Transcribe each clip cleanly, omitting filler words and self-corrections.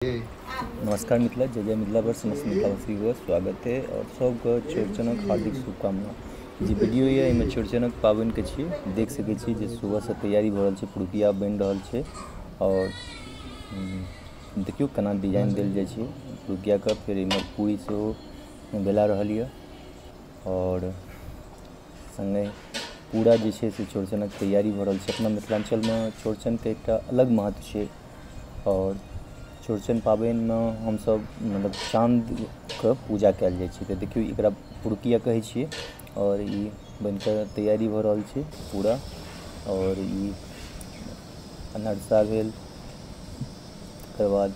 नमस्कार मिथिला, जय जय मिथिला पर समस्त मिथिलावासी को स्वागत है और सबके चौरचनक हार्दिक शुभकामना। जे वीडियो ये एहिमे चौरचनक पाबनि के छी, देख सकै छी जे सुबह से तैयारी भऽ रहल छै, पुरुकिया बनि रहल छै और देखियौ केना डिजाइन देल जाइ छै पुरुकिया के। फेर एहिमे पूरी सेहो बेला रहल यऽ और संगे पूरा जे छै से चौरचनक तैयारी भऽ रहल छै। अपना मिथिलाञ्चलमे चौरचनके एकटा अलग महत्व छै और चौरचन पाबनिमे हमसब मतलब चाँदके पूजा कयल जाइ छै। तऽ देखियौ एकरा पुरुकिया कहै छियै और ई बनिकऽ तैयारी भऽ रहल छै पूरा। और ई अनरसा भेल, तकर बाद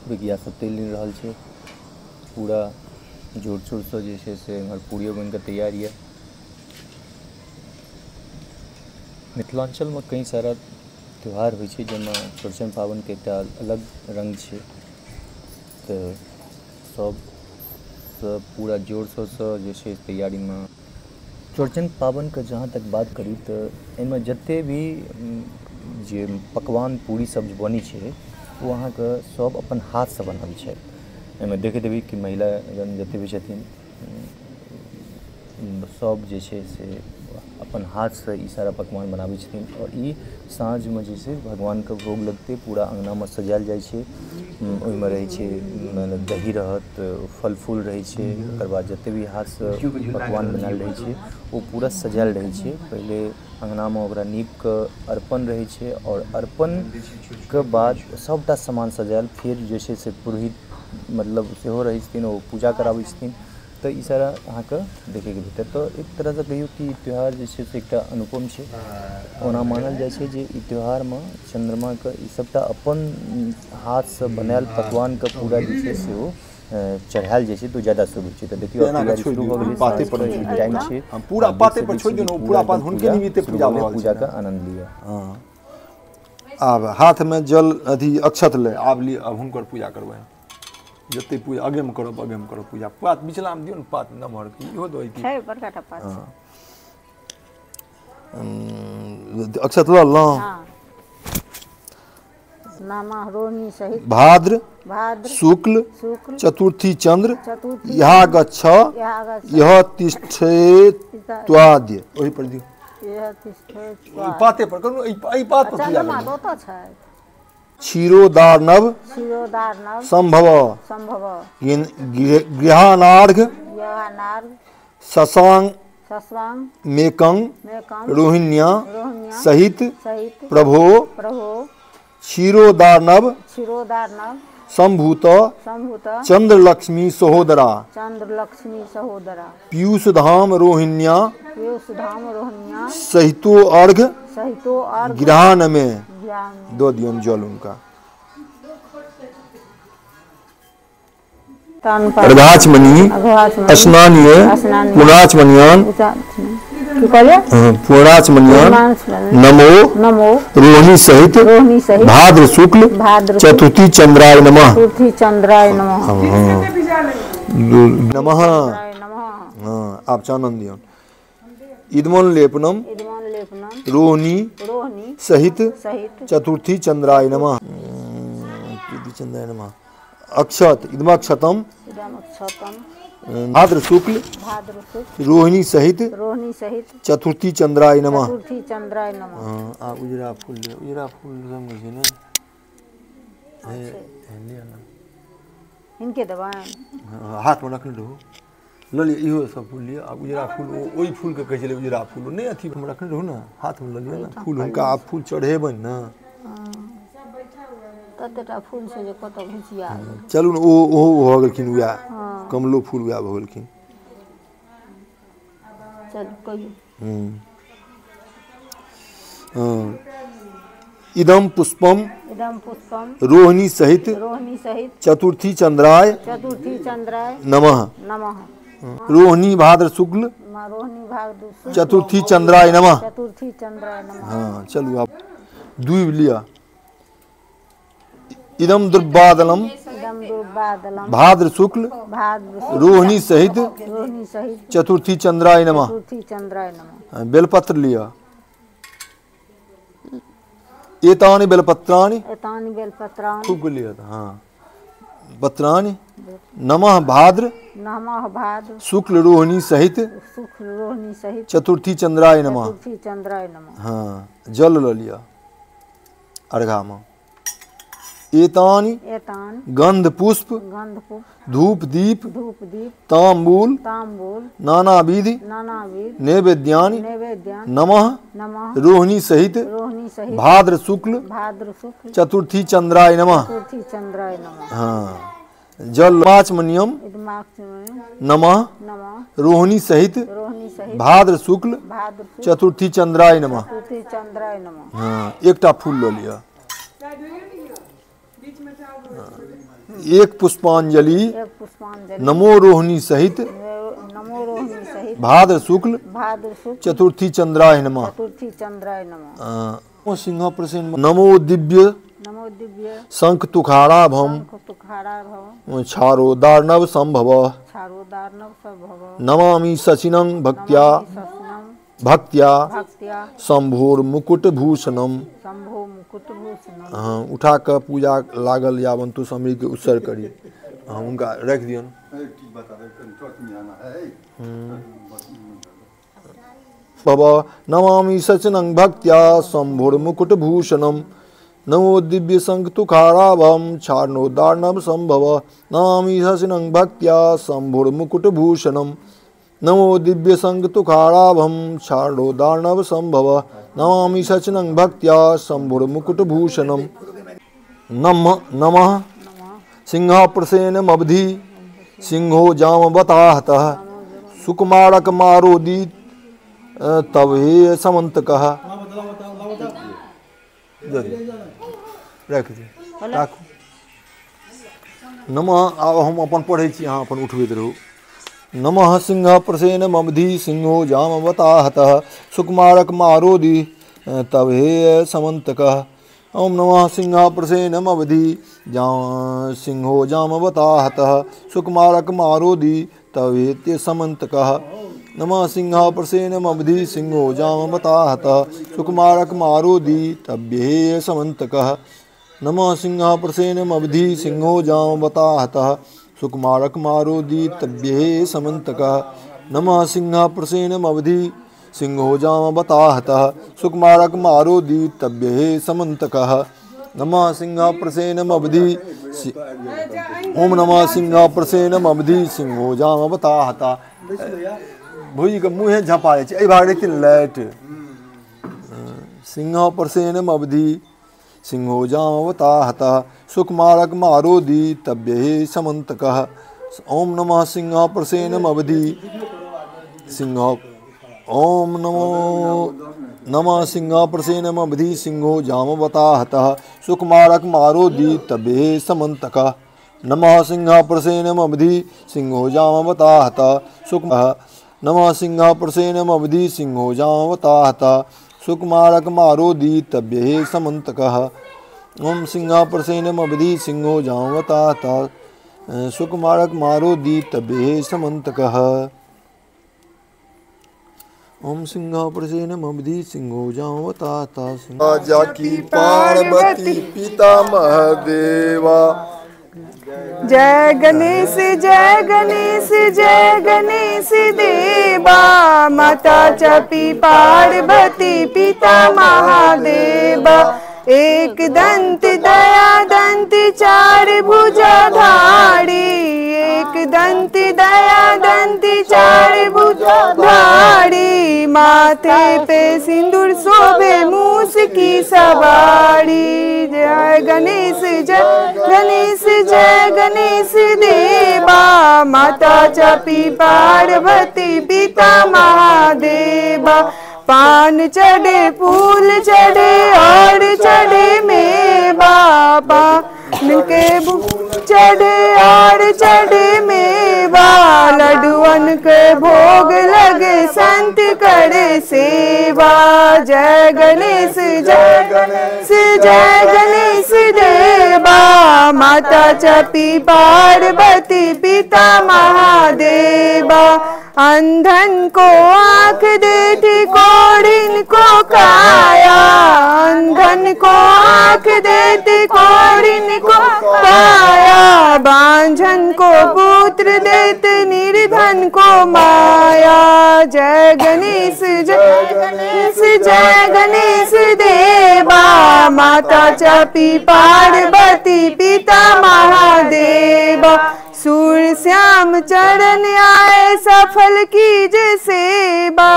पुरुकिया सब तलि रहल छै पूरा जोर शोरसँ जे छै से एम्हर पूरियो बनिकऽ तैयार यऽ। मिथिलाञ्चलमे कई सारा त्यौहार होइ छै जाहिमे चौरचन पाबनिके एकटा अलग रङ्ग छै, तऽ सब पूरा जोर शोरसँ जे छै तैयारीमे। चौरचन पाबनिके जहाँ तक बात करी तऽ एहिमे जते भी जे पकवान पूरी सब जे बनै छै ओ अहाँके सब अपन हाथसँ बनाबै छथि। एहिमे देखैत हेबै कि महिलागण जते भी छथिन सब जे छै से अपन हाथसँ ई सारा पकवान बनाबै छथिन और ई साँझमे जे छै भगवानके भोग लगतै, पूरा अङ्गनामे सजायल जाइ छै। ओहिमे रहै छै मतलब दही रहत, फल फूल रहै छै, ओकर बाद जते भी हाथसँ पकवान बनायल रहै छै ओ पूरा सजायल रहै छै। पहिले अङ्गनामे ओकरा नीपके अर्पण रहै छै और अर्पणके बाद सबटा सामान सजायल, फेर जे छै से पुरोहित मतलब सेहो रहै छथिन, ओ पूजा कराबै छथिन। तऽ ई सारा अहाँके देखैके भेटत। तऽ एक तरहसँ कहियौ कि ई त्यौहार जे छै से एकटा अनुपम छै। ओना मानल जाइ छै जे ई त्यौहारमे चन्द्रमाके ई सबटा अपन हाथसँ बनायल पकवानके पूरा जे छै से ओ चढ़ायल जाइ छै तऽ ज्यादा शुभ होइ छै। तऽ देखियौ तैयारी शुरू भऽ गेलै, साँझके टाइम छै, पूरा पाते पर छोड़ि दियौ, पूरा पात हुनके निमित्ते पूजा भऽ रहल छै। पूजाके आनन्द लिअ। हँ, आब हाथमे जल अथी अक्षत ले आब लिअ, आब हुनकर पूजा करबै। जते पूजा आगेमे करब, आगेमे करब पूजा। पात बिचलामे दियौ ने, पात नमहर इहो दऽ छै, बड़का टा पात। अक्षत लऽ लेलहुँ। नामा रोहिणी सहित भाद्र भाद्र शुक्ल शुक्ल चतुर्थी चंद्र चतुर्थी यहा गच्छ यह तिष्ठेत्वाद्य ओहि पर दियौ, यह तिष्ठेत्वाद्य पाते पर करू, एहि पात पर पूजा करू। ओतऽ छै क्षीरोदार्णव क्षीरोदार्णव संभव संभव गृहानार्घ गृहानार्घ शशांक शशांक मेकं मेकं रोहिण्या रोहिण्या सहित सहित प्रभो प्रभो क्षीरोदार्णव क्षीरोदार्णव संभूत संभूत चंद्रलक्ष्मी सहोदरा चंद्रलक्ष्मी सहोदरा पीयूषधाम रोहिण्या पीयूषधाम रोहिण्या सहितो अर्घ सहितो अर्घ गृहान में दो दियौन जल उनका। अर्घाचमनी स्नानीय पुणाचमनियान पुणाचमनियान नमो नमो रोहिणी सहित भाद्र शुक्ल चतुर्थी चंद्राय नमः चतुर्थी चंद्राय नमः नमः। हाँ, आप चानन दियौन। इदमन लेपनम रोहिणी सहित चतुर्थी चंद्राय नमः चतुर्थी चंद्राय नमः। अक्षत इदमक्षतम भाद्र शुक्ल रोहिणी सहित चतुर्थी चंद्राय नमः। चतुर्थी चंद्राय नमः। आ उजरा फूल ले, उजरा फूल रंग छै ने, हे लिअ ना, हिनके देबनि, हाथमे रखने रहू, लऽ लिअ इहो सब फूल लिअ। आ उजरा फूल ओहि फूलके कहै छलै उजरा फूल, नहि अथी हम रखने रहू ने, हाथमे लऽ लिअ ने फूल हुनका। आब फूल चढ़ेबनि ने, कतेटा फूल छै जे कतऽ घुसिया। चलू ने, ओहो भऽ गेलखिन, उएह कमलो फूल उएह भऽ गेलखिन। चलू कहियौ। इदम पुष्पम इदम पुष्पम रोहिणी सहित रोहिणी सहित चतुर्थी चंद्राय चतुर्थी चंद्राय नमः नमः। रोहिणी भाद्र शुक्ल रोहिणी भाद्र चतुर्थी चंद्राय नमः चतुर्थी चंद्राय नमः। हाँ चलू, आप दुई लिया। इदम दुर्बादलम भाद्र शुक्ल रोहिणी सहित चतुर्थी चंद्राय नमः। चतुर्थी चंद्राय नमः। बेलपत्र लिया। एतानि बेलपत्राणि, एतानि बेलपत्राणि, खूब लिया। हाँ, पत्राणि नमः भाद्र, नमः भाद्र शुक्ल रोहिणी सहित, शुक्ल रोहिणी सहित चतुर्थी चंद्राय नमः, चतुर्थी चंद्राय नमः। हाँ, जल ल लिया अर्घा में। एतानि, एतानि गंध पुष्प, गंध पुष्प धूप दीप, धूप दीप तांबूल, तांबूल नानाविधि, नानाविध नैवेद्यानि नैवेद्यानि नमः नमः रोहिणी सहित, रोहिणी सहित भाद्र शुक्ल, भाद्र शुक्ल चतुर्थी चंद्राय नमः, चतुर्थी चंद्राय नमः। हाँ, जल आचमनियम नमः नमः रोहिणी सहित, रोहिणी सहित भाद्र शुक्ल भाद्र शुक्ल चतुर्थी चंद्राय नमः, चतुर्थी चंद्राय नमः। हाँ, एकटा फूल ल लिया। एक पुष्पांजलि, एक पुष्पांजलि नमो रोहिणी सहित, नमो रोहिणी सहित भाद्र शुक्ल, भाद्र शुक्ल चतुर्थी चंद्राय नमः, चतुर्थी चंद्राय नमः। सिंह प्रसन्न नमो दिव्य, नमो दिव्य शंख तुखाराभम, तुखाराभम क्षारो दार्णव संभव, क्षारो दार्णव संभव नमामि सचिनं भक्त्या, भक्त्या भक्त्या शंभोर मुकुट भूषणम, शंभो मुकुट भूषणम। हाँ, उठा कऽ पूजा लागल यावंतु समीर के उत्सर्ग करी। हाँ, उनका रख दियन। भव नमामि सचिनं भक्त्या शंभोर मुकुट भूषणम नमो दिव्य शंख तुखाराभम क्षार्णो दार्णव संभव नमामि सचिनं भक्त्या शंभोर मुकुट भूषणम नमो दिव्य शंख तुखाराभम क्षार्णो दार्णव संभव नमामि सचिनं भक्त्या शंभोर मुकुट भूषणम। नमः नमः सिंहाप्रसेनमवधि सिंहो जामवताहतः सुकुमारक मारोदीत तव हे समन्तकः। रख दे, राखू। नमः, आब हम अपन पढ़ै छी, अहाँ अपन उठबैत रहू। नमः सिंह प्रसेनमवधि सिंहो जामवताहतः सुकुमारक मारोदि तव हे समन्तकः। ओम नमः सिंह प्रसेनमवधि सिंहो जामवताहतः सुकुमारक मारोदि तव हेत्य समन्तकः। नमः सिंह प्रसेनमवधि सिंहो जामवताहतः सुकुमारक मारोदि तव्येय समन्तकः। नमः सिंह प्रसेनमवधि सिंहो जामवताहतः सुकुमारक मारोदि तव्येय समन्तकः। नमः सिंह प्रसेनमवधि सिंहो जामवताहतः सुकुमारक मारोदि तव्येय समन्तकः। नमः सिंह प्रसेनमवधि ओम नमः सिंह प्रसेनमवधि सिंहो जामवताहतः। भुइके मुँहे झपा जाइ छै, एहि भाग रहितै लाइट। सिंह प्रसेनमवधि सिंहो जामवताहतः सुकुमारक मारोदि तव्येय समन्तकः। ओम नमः सिंह प्रसेनमवधि सिंह ओम नमो नमः सिंह प्रसेनमवधि सिंहो जामवताहतः सुकुमारक मारोदि तव्येय समन्तकः। नमः सिंह प्रसेनमवधि सिंहो जामवताहतः सुकुमार नमः सिंह प्रसेनमवधि सिंहो जामवताहतः सुकुमारक मारोदि तव्येय समन्तकः। ओम सिंह प्रसेनमवधि सिंहो जामवताहतः सुकुमारक मारोदि तव्येय समन्तकः। ओम सिंह प्रसेनमवधि सिंहो जामवताहतः। जाकी पार्वती पिता महादेवा जय गणेश जय गणेश जय गणेश देवा माता च पार्वती पिता महादेवा। एक दंत दया दंत चार भुजाधारी, एक दंत दया दंत चार भुजाधारी, माथे पे सिंदूर शोभे मूस की सवारी। जय गणेश जय गणेश जय गणेश देवा माता च पार्वती पिता महादेवा। पान चढ़े फूल चढ़े और चढ़े मेवा, पान के चढ़े और चढ़े मेवा, मेवा, लड्डुअन के भोग लगे संत करे सेवा। जय गणेश जय गणेश जय गणेश देवा, माता च पार्वती पिता महादेवा। अंधन को आँख देती कोढ़िन को काया, अंधन को आँख देती कोढ़िन को काया, बांझन को पुत्र देते निर्धन को माया। जय गणेश जय गणेश जय गणेश देवा, माता च पार्वती पिता महादेवा। सूर श्याम चरण आए सफल कीजे सेवा।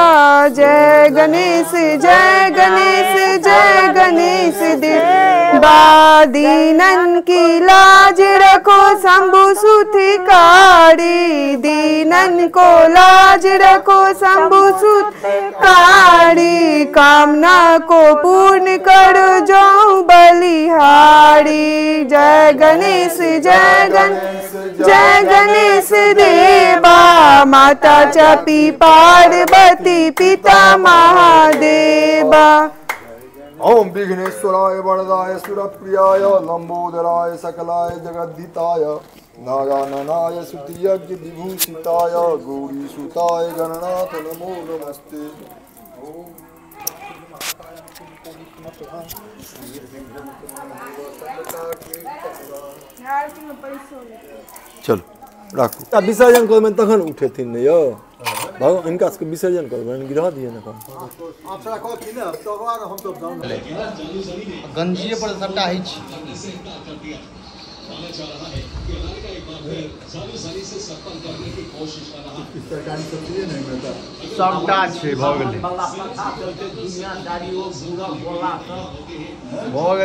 जय गणेश जय गणेश जय गणेश देवा, दीनन की लाज रखो शंभु सुधिकारी, दीनन को लाज रखो शंभु सुधिकारी, कामना को पूर्ण करो जो बलिहारी। जय गणेश जय गणेश जय गणेश देवा, माता च पार्वती पिता महादेवा। ओम विघ्नेश्वराय वरदाय सुरप्रियाय लंबोदराय सकलाय जगद्धिताय नागाननाय सुतियज्ञ विभूषिताय गौरीसुताय गणनाथ नमो नमस्ते। चलो राखू। आ विसर्जन करबनि तखन उठेथिन ने यौ, भगवान हिनका सबके विसर्जन करबनि गिरह दिअ ने। गंजिए पर सबटा होइ छै। सबटा छै, भऽ गेलै, भऽ गेलै।